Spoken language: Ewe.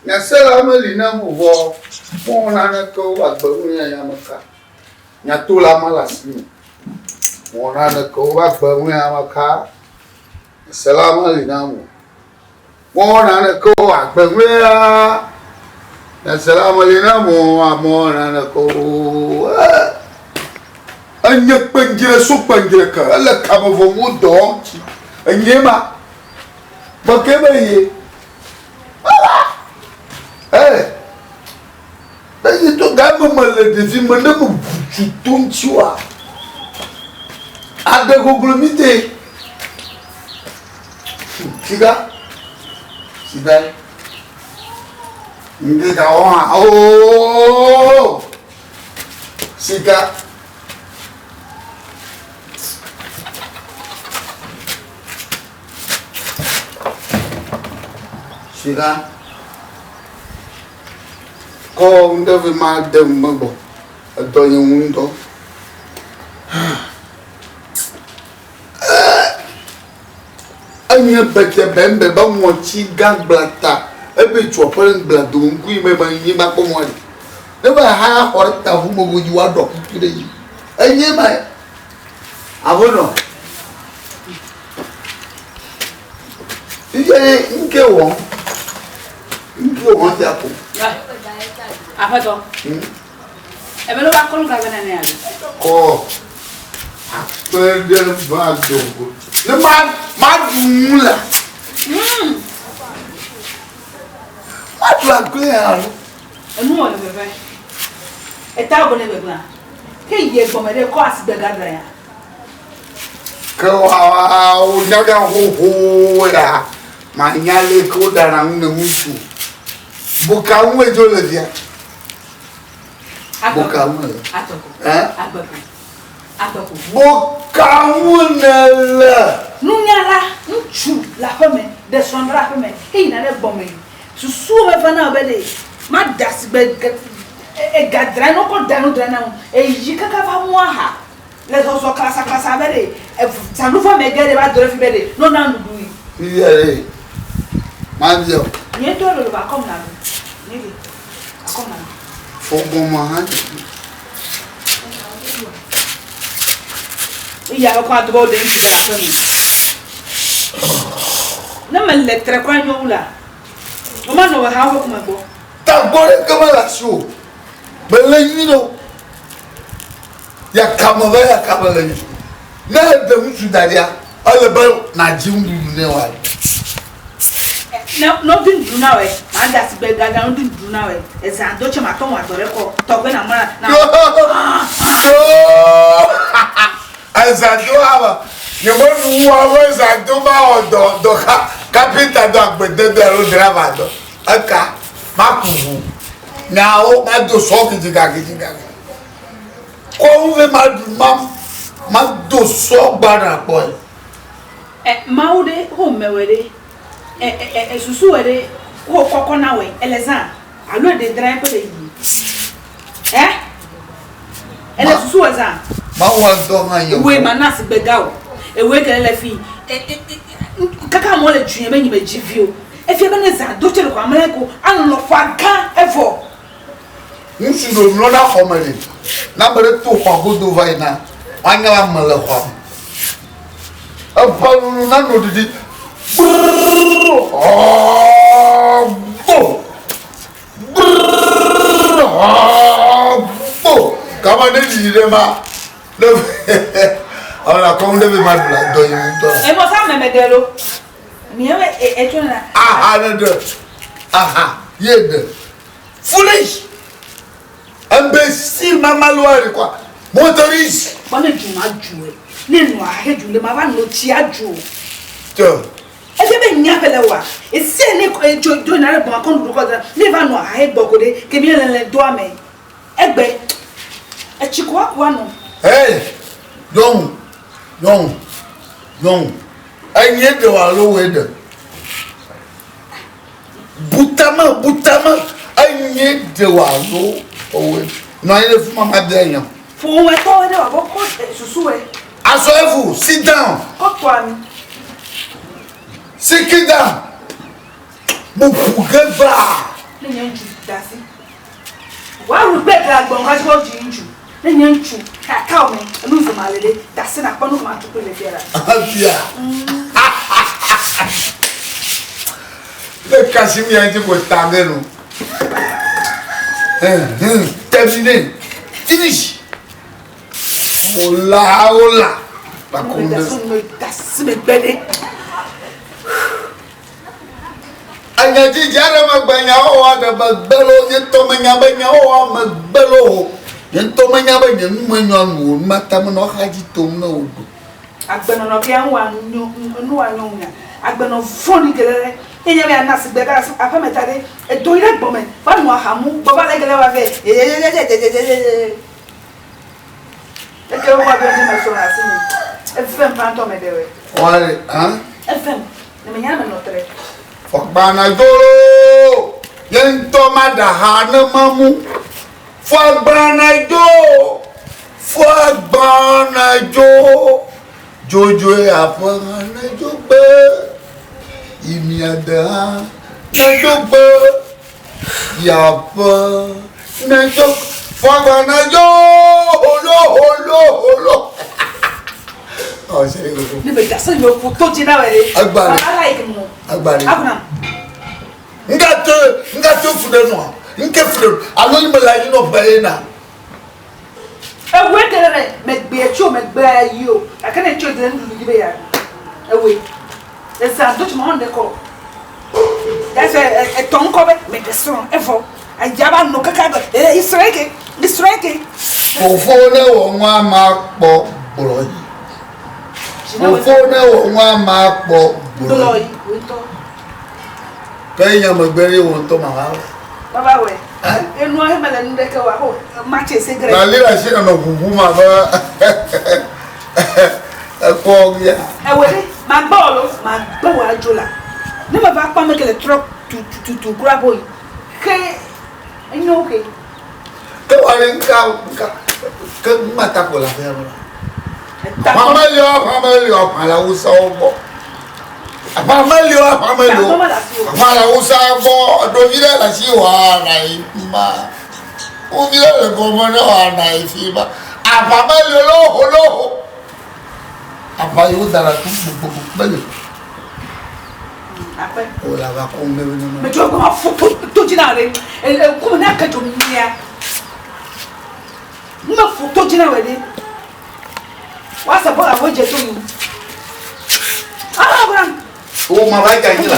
Nyasela meli nam o vɔ mewɔ naneke o agbe ŋu ya ame ka. Nyatola ma le asinye. Mewɔ naneke o agbe ŋu ya ame ka. Nyasela meli nam o. Mewɔ naneke o agbe ŋu ya. Nyasela meli nam o mewɔ naneke o. Enye kpendzre so kpendzre ke ele kame vɔ ŋu dɔ wɔm tsi. Enye ma. Gbɔke be ye. Ee, eyi to game me le ɖevi me ne me ʋu tsu to ŋuti oa, aɖe goglo mi de. Sika, sika ye. Ŋdi ga wɔ hã, ooo, sika. Sika. Kɔ ŋɖe ma de ŋme gbɔ. Edɔ nye ŋu ŋutɔ. Enye bete bɛnbɛ be ŋɔtsi gã gbla ta ebe tsɔ ƒe ŋgbla do ŋku yi me be nyigba kpɔ mɔ ɖe. Ne be ha xɔ ɖe ta ʋu me wo dzi woaɖɔ kuku ɖe dzi. Enye ma Aƒenɔ, fifia ye ŋke wɔm, ŋke wɔm sia ko. Aƒetɔ, ebe ne woakɔ nu gagbe nane alo? Kɔ akpe ɖe va do go. Ne ma ma ɖu nu la. Ma ɖu agble alo. Enu wɔ ne veve. Eta wo ne gbegblẽa. Ke yi gbɔme ɖe kɔ asigbe gadra ya. Ke wa wo nyaga xoxo ya ma nya le ke wo ɖana nu ne ŋutsu. Buka ŋu edzo le via. Buka ŋu le. Agbeko. Eh? Agbeko. Agbeko. Buka ŋu ne le. Nunyala ŋutsu le aƒeme ɖe srɔ̃ ɖe aƒeme eyina ɖe gbɔme. Susuwo meva na wò be ɖe maɖe asi gbe ega dra ne wokɔ da nu dra na ŋu eyi kaka va mu aha le zɔzɔ klasaklasa be ɖe zanuva me ge ɖe va do ɖe fi be ɖe ne wona nuɖuɖu yi. Fifia ɖe mabia o. Nye ŋutɔ lolo ba akɔm na ɖo. Nye ɖe akɔm na ɖo. Fɔgbɔmɔ hã ɖe. Eya be kɔ ado be woɖe ŋutsu ɖe le aƒe me. Ne mele tre kura nyo wu la. Womanɔ wò hawo ƒe kume gbɔ. Tagbɔ ɖeke mele asiwò o. Mele nyui ɖe o. Yakame va yakame le ŋutsu. Ne eɖe ŋutsu da ɖia, ele be nàdzi nuɖuɖu nɛ wòaɖu. Ne ne wodi nuɖuɖu na wòe, màda asi gbe gã gã ne wodi nuɖuɖu na wòe, ezã do tsɛ màtɔ ŋu adɔ ɖe kɔ, tɔgbe nàmlɔ na. Ezã do hã nye me nu wa be ezã do ma wɔ dɔ dɔ ka kapinta dɔ agbede dɔ alo driver dɔ eka ma ku ʋu nyawo ma do sɔ gidiga gidiga kɔ ŋu ve ma ɖu ma ma do sɔ gbana kpɔe. Ɛ Mawu ɖe ho mɛwɛ ɖe ɛ ɛ ɛ susu wɛ ɖe ho kɔkɔ na wɛ ele zã alo eɖe dra eƒe le yi. Ɛ? Ele susu wɔ zã. Mawu ŋutɔ hã yɔ. Wòe mana si gbe ga o. Ewòe ke le fi. Kaka amewo le dzuye be nye medzi vi o. Efia be ne zã do tse ɖeko ame la ko alɔ ƒua gã evɔ. Ŋutsu ɖewo mlɔna xɔ me ɖi. Ne ame ɖe to xɔa godo va yina, woanya be ame le xɔa me. Eƒe lulu nano ɖiɖi. Brrr hɔɔ bo. Kama ne ɖiɖi ɖe ma ne ame la kɔm ɖe be ma ɖu la dɔ yi ŋutɔ. Emɔ sa mɛmɛ ɖe lo. Miawo etso na. Aha ne ɖe. Aha ye ɖe. Foolish. Imbécile mama lo ari quoi. Motorise. Kpɔ ne dzu ma dzu e. Ne nɔa he dzu le ma va no tsi adzu. Tɔ. Efia be nya ƒe le wa. Ese ne tso do na le gbɔn akɔ nuɖuɖu kɔ dra. Ne va nɔ ahe gbɔ ko ɖe ke mi le le do ame. Egbe. Etsi ko aku anɔ. Hey! Nyɔnu, nyɔnu, nyɔnu. Enye ɖe o alo wòe ɖe? Bu tame, bu tame. Enye ɖe o alo wòe ɖe? Nɔ anyi ɖe fi ma mabia nya. Ƒometɔwo ɖe wòabɔ kɔ susuwe. Azɔ evu, sit down. Kɔ tɔa mi. Sit down. Mo ƒu ge va. Ne nye ŋutsu da asi. Woawu kple gla gbɔn hafi woadzi ŋutsu. Ne nye ŋutsu kaka me enu zɔma le ɖe da asi nakpɔ nu ma tukui le fia la. Fia. Ne kasi mi anti ko tage no. Terminé. Finish. Hola, hola. Bakunde. Da asi me gbe ɖe. Enya dzidzi aɖe megbe nyawo aɖe megbe loo, nye ŋutɔ menya be nyawo megbe loo. Nye ŋutɔ menya be nye nu menyɔ nu o, numata menɔ axadzi tom ne wò ɖo. Agbenɔnɔ ke nu wa nyo nu wa nyɔ ŋunya. Agbenɔ vɔ̃ɖi geɖe ɖe. Ye nye be ana sigbe ɖe aƒeme ta ɖe. Edo yi ɖe gbɔme va nɔ aha mu gbɔ va le gele wa vɛ. Yeyeyeyeyeyeyeyeye. Eke wo va be me srɔ̃ asi me. Efem pantɔ me ɖe we. Wale, hein? Efem. Ne me nya me nɔ tre. Fɔgbanadzo nye ŋutɔ maɖa ha ne mamu. Fɔgbanadzo, fɔgbanadzo, dzodzoe aƒe hã nedzo gbe, yi mia de hã nedzo gbe, yaƒe nedzo. Fɔgbanadzo, holo holo holo. Ɔ sɛ koko. Ne me da se me ƒo to dzi na wɛ ɖe. Agbale. Baba like mo. Agbale. Abraham. Nga to nga to fu ɖe nua nke fu ɖe alo yi me le anyi nɔƒe ye na. Ewoe ke ɖe megbe tso megbe yi o gake ne tso de nuɖuɖu dzi be yeaɖu ewoe ezã do tsi ma wɔn ɖe kɔ that's why etɔ ŋkɔ be meɖe srɔ̃ evɔ aya va nɔ kaka gbe ee isrɔ̃e ke isrɔ̃e ke. Fofo ne wɔ ŋua ma kpɔ gblɔ yi. Fofo ne wɔ ŋua ma kpɔ gblɔ yi. Ke nya megbe ɖe wò ŋutɔ ma va wɔ. Baba wɛ. Enua he mele nu ɖeke wa ho matse se gre. Na li la si nɔ ʋuʋu ma be ekpɔ ya. Ewe ɖe ma gbɔ lo ma gbɔ wɔ adzo la. Ne me va kpɔ ame ke le trɔ tu tu tu kura bo yi. Ke enyo ke. Ke wa ɖe nka nka ke mata ko la fia la. Aƒamelio aƒamelio aƒalawusawo gbɔ. Aƒamelio aƒamelio aƒalawusawo gbɔ. Ɖovi ɖe le asi wòana yi fi ma. Wovi ɖe le gɔme ne wòana yi fi ma. Aƒamelio loho loho. Aƒa yi woda ɖe tu gbogbo meli. Aƒe. O la va kɔm ne ne. Metsɔ gbɔ ma fo to dzi na ɖe. Ekume ne ake dzo mia. Ne me fo to dzi na wɔ ɖe. Woase bɔla wo dze to nu. Ah, Abraham. Wo ma va dze anyi la.